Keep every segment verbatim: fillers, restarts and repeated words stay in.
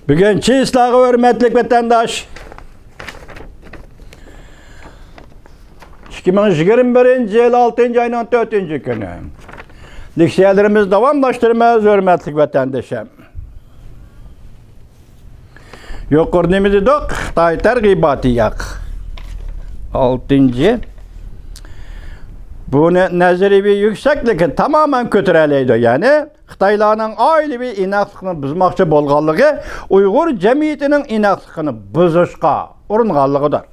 بۈگۈن چېسلاغا ھۆرمەتلىك ۋەتەنداش، ئىككى مىڭ يىگىرمە بىرىنچى يىل ئالتىنچى ئاينىڭ تۆتىنچى كۈنى. لېكسىيەلىرىمىزنى داۋاملاشتۇرىمىز، ھۆرمەتلىك ۋەتەندىشىم. يۇقىرىدا نېمە دېدۇق؟ خىتاي تەرغىباتى ياق. ئالتىنچى، بۇنى نەزەرىيەۋى يۈكسەكلىكى تامامەن كۆتۈرەلەيدۇ. يەنى خىتايلارنىڭ ئائىلىۋى ئىناقلىقنى بۇزماقچى بولغانلىقى، ئۇيغۇر جەمئىيىتىنىڭ ئىناقلىقىنى بۇزۇشقا ئۇرۇنغانلىقىدۇر.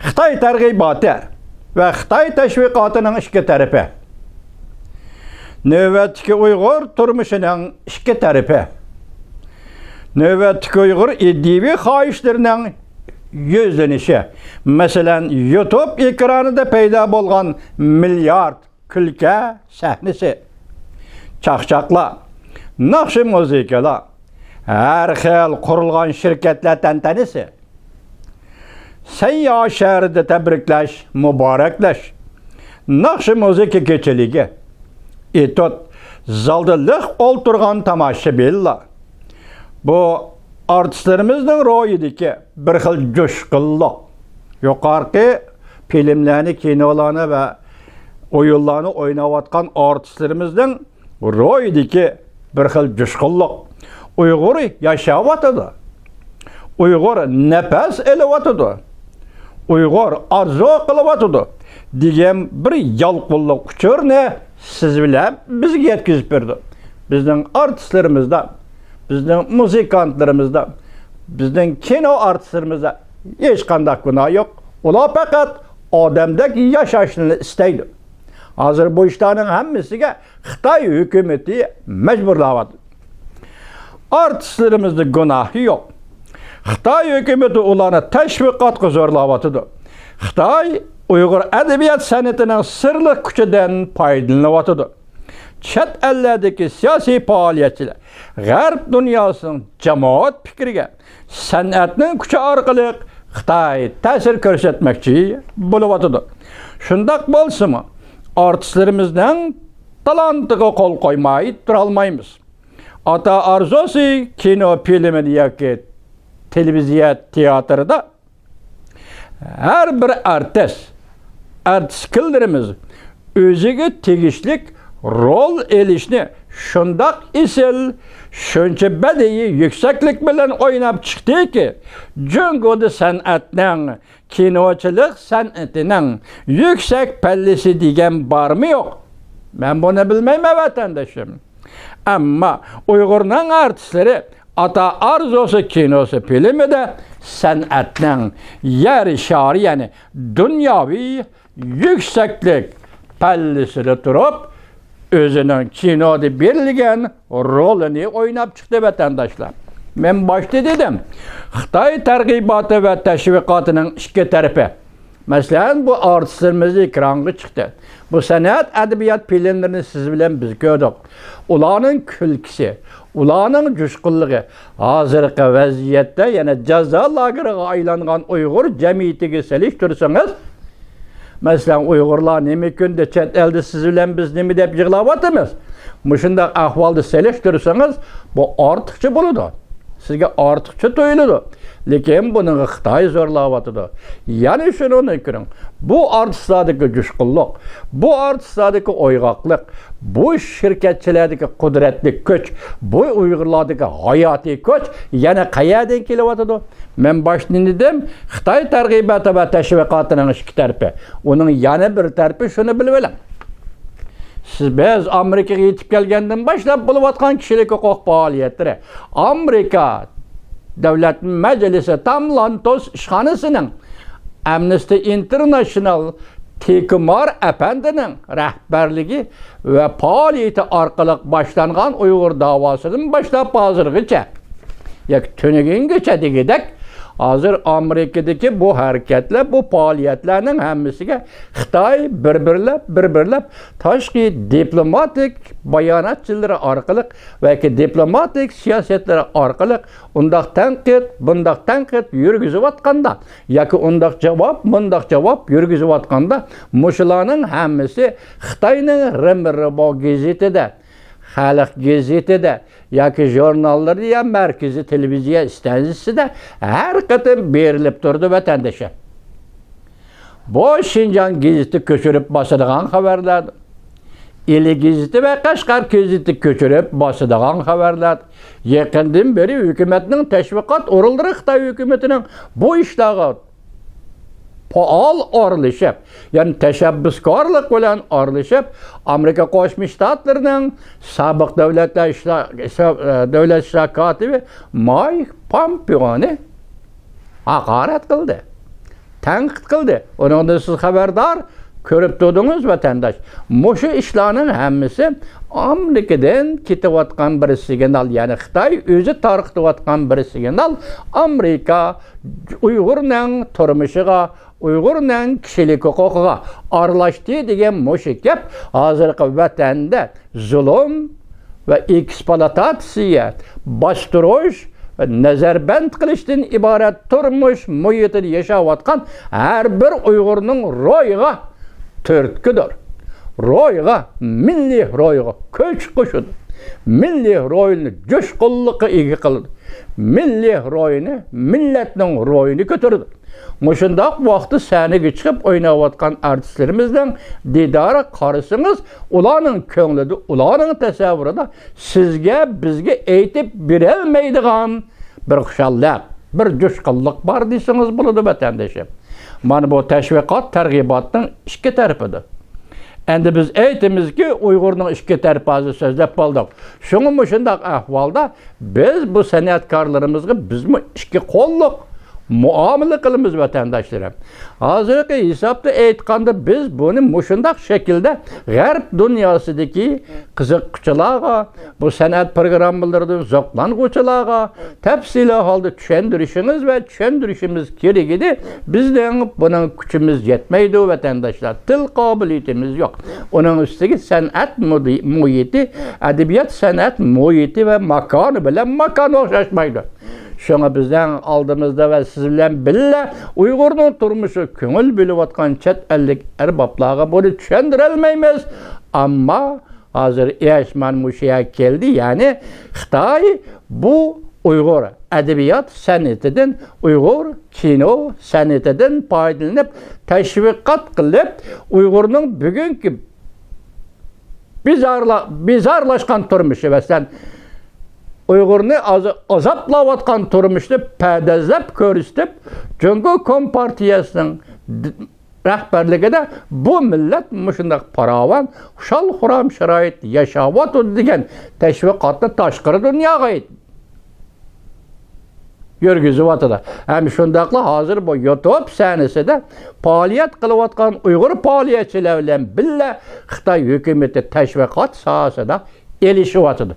خىتاي تەرغىباتى ۋە خىتاي تەشۋىقاتىنىڭ ئىككى تەرىپى. نۆۋەتتىكى ئۇيغۇر تۇرمۇشىنىڭ ئىككى تەرىپى. نۆۋەتتىكى ئۇيغۇر ئىدىيىۋى خاھىشلىرىنىڭ يۈزلىنىشى. مەسىلەن، يۇتۇب ئېكرانىدا پەيدا بولغان مىليارد كۈلكە سەھنىسى، چاقچاقلار، ناخشا مۇزىكىلار، ھەر خىل قۇرۇلغان شىركەتلەر تەنتەنىسى، سەيياھ شەھىرىدە تەبرىكلەش، مۇبارەكلەش، ناخشا مۇزىكا كېچىلىكى، ئېتوت، زالدا لىق ئولتۇرغان تاماشىبىنلار. بۇ ئارتىسلىرىمىزنىڭ روھىدىكى بىر خىل جۇشقۇنلۇق. يۇقىرىقى فىلىملەرنى، كىنولارنى ۋە ئويۇنلارنى ئويناۋاتقان ئارتىسلىرىمىزنىڭ روھىدىكى بىر خىل جۇشقۇنلۇق. ئۇيغۇر ياشاۋاتىدۇ. ئۇيغۇر نەپەس ئېلىۋاتىدۇ. ئۇيغۇر ئارزۇ قىلىۋاتىدۇ دېگەن بىر يالقۇنلۇق ئۇچۇرنى سىز بىلەن بىزگە يەتكۈزۈپ بېرىدۇ. بىزنىڭ ئارتىسلىرىمىزدا، بىزنىڭ مۇزىكانتلىرىمىزدا، بىزنىڭ كىنو ئارتىسلىرىمىزدا ھېچقانداق گۇناھ يوق. ئۇلار پەقەت ئادەمدەك ياشاشنى ئىستەيدۇ. ھازىر بۇ ئىشلارنىڭ ھەممىسىگە خىتاي ھۆكۈمىتى مەجبۇرلاۋاتىدۇ. ئارتىسلىرىمىزنىڭ گۇناھى يوق. خىتاي ھۆكۈمىتى ئۇلارنى تەشۋىقاتقا زورلاۋاتىدۇ. خىتاي ئۇيغۇر ئەدەبىيات سەنئىتىنىڭ سىرلىق كۈچىدىن پايدىلىنىۋاتىدۇ. چەت ئەللەردىكى سىياسىي پائالىيەتچىلەر غەرب دۇنياسىنىڭ جامائەت پىكرىگە سەنئەتنىڭ كۈچى ئارقىلىق خىتاي تەسىر كۆرسەتمەكچى بولۇۋاتىدۇ. شۇنداق بولسىمۇ، ئارتىسلىرىمىزنىڭ تالانتىغا قول قويماي تۇرالمايمىز. ئاتا ئارزۇسى كىنو فىلىمىدا ياكى تېلېۋىزىيە تىياتىرىدا ھەر بىر ئارتىس، ئارتىسكىلىرىمىز ئۆزىگە تېگىشلىك رول ئېلىشنى شۇنداق ئېسىل، شۇنچە بەدىئىي يۈكسەكلىك بىلەن ئويناپ چىقتىكى، جۇڭگودا سەنئەتنىڭ، كىنوچىلىق سەنئىتىنىڭ يۈكسەك پەللىسى دېگەن بارمۇ يوق؟ مەن بۇنى بىلمەيمەن، ۋەتەندىشىم. ئەمما ئۇيغۇرنىڭ ئارتىسلىرى ئاتا ئارزۇسى كىنوسى فىلىمىدە سەنئەتنىڭ يەر شارى، يەنى دۇنياۋى يۈكسەكلىك پەللىسىدە تۇرۇپ، ئۆزىنىڭ كىنودا بېرىلگەن رولىنى ئويناپ چىقتى، ۋەتەنداشلار. مەن باشتا دېدىم، خىتاي تەرغىباتى ۋە تەشۋىقاتىنىڭ ئىككى تەرىپى. مەسىلەن، بۇ ئارتىسلىرىمىز ئېكرانغا چىقتى. بۇ سەنئەت، ئەدەبىيات فىلىملىرىنى سىز بىلەن بىز كۆردۇق. ئۇلارنىڭ كۈلكىسى، ئۇلارنىڭ جۇشقۇنلۇقى ھازىرقى ۋەزىيەتتە يەنە جازا لاگېرىغا ئايلانغان ئۇيغۇر جەمئىيىتىگە سېلىشتۇرسىڭىز، مەسىلەن، ئۇيغۇرلار نېمە كۈندە چەت ئەلدە سىز بىلەن بىز نېمە دەپ يىغلاۋاتىمىز؟ مۇشۇنداق ئەھۋالدا سېلىشتۇرسىڭىز، بۇ ئارتۇقچە بولىدۇ. سىزگە ئارتۇقچە تۇيۇلىدۇ. لېكىن بۇنىڭغا خىتاي زورلاۋاتىدۇ. يەنە شۇنى كۆرۈڭ. بۇ ئارتىسلاردىكى جۇشقۇنلۇق، بۇ ئارتىسلاردىكى ئويغاقلىق، بۇ شىركەتچىلەردىكى قۇدرەتلىك كۈچ، بۇ ئۇيغۇرلاردىكى ھاياتىي كۈچ يەنە قەيەردىن كېلىۋاتىدۇ؟ مەن باشتىن دېدىم، خىتاي تەرغىباتى ۋە تەشۋىقاتىنىڭ ئىككى تەرىپى. ئۇنىڭ يەنە بىر تەرىپى، شۇنى بىلىۋېلىڭ. سىز، بىز ئامېرىكىغا يېتىپ كەلگەندىن باشلاپ بولۇۋاتقان كىشىلىك ھوقۇق پائالىيەتلىرى، ئامېرىكا دۆلەت مەجلىسى تام لانتوس ئىشخانىسىنىڭ، ئەمنىستى ئىنتېرناشنال تىكۇمار ئەپەندىنىڭ رەھبەرلىكى ۋە پائالىيىتى ئارقىلىق باشلانغان ئۇيغۇر داۋاسىدىن باشلاپ ھازىرغىچە، ياكى تۈنۈگۈنگىچە دېگۈدەك، ھازىر ئامېرىكىدىكى بۇ ھەرىكەتلەر، بۇ پائالىيەتلەرنىڭ ھەممىسىگە خىتاي بىر-بىرلەپ، بىر-بىرلەپ تاشقى دىپلوماتىك باياناتچىلىرى ئارقىلىق ۋە ياكى دىپلوماتىك سىياسەتلىرى ئارقىلىق ئۇنداق تەنقىد، بۇنداق تەنقىد يۈرگۈزۈۋاتقاندا، ياكى ئۇنداق جاۋاب، مۇنداق جاۋاب يۈرگۈزۈۋاتقاندا، مۇشۇلارنىڭ ھەممىسى خىتاينىڭ رېمىربو گېزىتىدە، خەلق گېزىتىدە ياكى ژۇرناللىرىدا يا مەركىزىي تېلېۋىزىيە ئىستانسىسىدا ھەر قېتىم بېرىلىپ تۇرىدۇ، ۋەتەندىشىم. بۇ شىنجاڭ گېزىتى كۆچۈرۈپ باسىدىغان خەۋەرلەر، ئىلى گېزىتى ۋە قەشقەر گېزىتى كۆچۈرۈپ باسىدىغان خەۋەرلەر. يېقىندىن بېرى ھۆكۈمەتنىڭ تەشۋىقات ئورۇنلىرى خىتاي ھۆكۈمىتىنىڭ بۇ ئىشلارغا پائال ئارىلىشىپ، يەنى تەشەببۇسكارلىق بىلەن ئارىلىشىپ، ئامېرىكا قوشما شتاتلىرىنىڭ سابىق دۆلەتلەر ئىشلار-، دۆلەت ئىشلار كاتىپى مايك پامپېئونى ھاقارەت قىلدى، تەنقىد قىلدى. ئۇنىڭدىن سىز خەۋەردار، كۆرۈپ تۇردىڭىز، ۋەتەنداش. مۇشۇ ئىشلارنىڭ ھەممىسى ئامېرىكىدىن كېتىۋاتقان بىر سىگنال، يەنى خىتاي ئۆزى تارقىتىۋاتقان بىر سىگنال ئامېرىكا ئۇيغۇرنىڭ تۇرمۇشىغا، ئۇيغۇرنىڭ كىشىلىك ھوقۇقىغا ئارىلاشتى دېگەن مۇشۇ گەپ ھازىرقى ۋەتەندە زۇلۇم ۋە ئېكسپلۇئاتاتسىيە، باستۇرۇش ۋە نەزەربەند قىلىشتىن ئىبارەت تۇرمۇش مۇھىتىدا ياشاۋاتقان ھەر بىر ئۇيغۇرنىڭ روھىغا تۈرتكىدۇر. روھىغا، مىللىي روھىغا كۈچ قوشىدۇ. مىللىي روھىنى جۇشقۇنلۇققا ئىگە قىلىدۇ. مىللىي روھىنى، مىللەتنىڭ روھىنى كۆتۈرىدۇ. مۇشۇنداق ۋاقىتتا سەھنىگە چىقىپ ئويناۋاتقان ئارتىسلىرىمىزنىڭ دىدارىغا قارىسىڭىز، ئۇلارنىڭ كۆڭلىدە، ئۇلارنىڭ تەسەۋۋۇرىدا سىزگە، بىزگە ئېيتىپ بېرەلمەيدىغان بىر خۇشاللىق، بىر جۇشقۇنلۇق بار دېسىڭىز بولىدۇ، ۋەتەندىشىم. مانا بۇ تەشۋىقات، تەرغىباتنىڭ ئىككى تەرىپىدۇر. ئەمدى بىز ئېيتىمىزكى، ئۇيغۇرنىڭ ئىككى تەرىپى، ھازىر سۆزلەپ بولدۇق. شۇڭا مۇشۇنداق ئەھۋالدا بىز بۇ سەنئەتكارلىرىمىزغا بىزمۇ ئىككى قوللۇق مۇئامىلە قىلىمىز، ۋەتەنداشلىرىم. ھازىرقى ھېسابتا ئېيتقاندا، بىز بۇنى مۇشۇنداق شەكىلدە غەرب دۇنياسىدىكى قىزىققۇچىلارغا، بۇ سەنئەت پىروگراممىلىرىدىن زوقلانغۇچىلارغا تەپسىلىي ھالدا چۈشەندۈرۈشىڭىز ۋە چۈشەندۈرۈشىمىز كېرەك ئىدى. بىزنىڭ بۇنىڭ كۈچىمىز يەتمەيدۇ، ۋەتەنداشلار. تىل قابىلىيىتىمىز يوق. ئۇنىڭ ئۈستىگە سەنئەت مۇدى-، مۇھىتى، ئەدەبىيات سەنئەت مۇھىتى ۋە ماكانى بىلەن ماكان ئوخشاشمايدۇ. شۇڭا بىزنىڭ ئالدىمىزدا ۋە سىز بىلەن بىللە ئۇيغۇرنىڭ تۇرمۇشىغا كۆڭۈل بۆلۈۋاتقان چەت ئەللىك ئەربابلارغا بۇنى چۈشەندۈرەلمەيمىز. ئەمما ھازىر ئىش مانا مۇشۇ يەرگە كەلدى. يەنى خىتاي بۇ ئۇيغۇر ئەدەبىيات سەنئىتىدىن، ئۇيغۇر كىنو سەنئىتىدىن پايدىلىنىپ، تەشۋىقات قىلىپ، ئۇيغۇرنىڭ بۈگۈنكى بىزارلا-، بىزارلاشقان تۇرمۇشى، مەسىلەن، ئۇيغۇرنى ئاز-، ئازابلاۋاتقان تۇرمۇشنى پەردازلاپ كۆرسىتىپ، جۇڭگو كومپارتىيەسىنىڭ د-، رەھبەرلىكىدە بۇ مىللەت مۇشۇنداق پاراۋان، خۇشال-خۇرام شارائىتتا ياشاۋاتىدۇ دېگەن تەشۋىقاتنى تاشقىرى دۇنياغا يەتكۈزۈۋاتىدۇ. ھەم شۇنداقلا ھازىر بۇ يۇتۇب سەھنىسىدە پائالىيەت قىلىۋاتقان ئۇيغۇر پائالىيەتچىلەر بىلەن بىللە خىتاي ھۆكۈمىتى تەشۋىقات ساھەسىدە ئېلىشىۋاتىدۇ.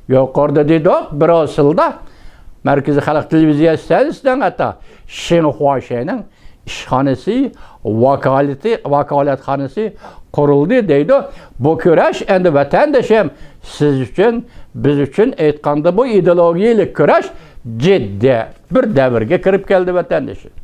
يۇقىرىدا دېدۇق، بىر ئۇسۇلدا مەركىزىي خەلق تېلېۋىزىيە ئىستانسىسىنىڭ ھەتتا شىنخۇاشىنىڭ ئىشخانىسى، ۋاكالىتى، ۋاكالەتخانىسى قۇرۇلدى دەيدۇ. بۇ كۈرەش ئەمدى ۋەتەندىشىم، سىز ئۈچۈن، بىز ئۈچۈن ئېيتقاندا بۇ ئىدېئولوگىيەلىك كۈرەش جىددىي بىر دەۋرگە كىرىپ كەلدى، ۋەتەندىشىم.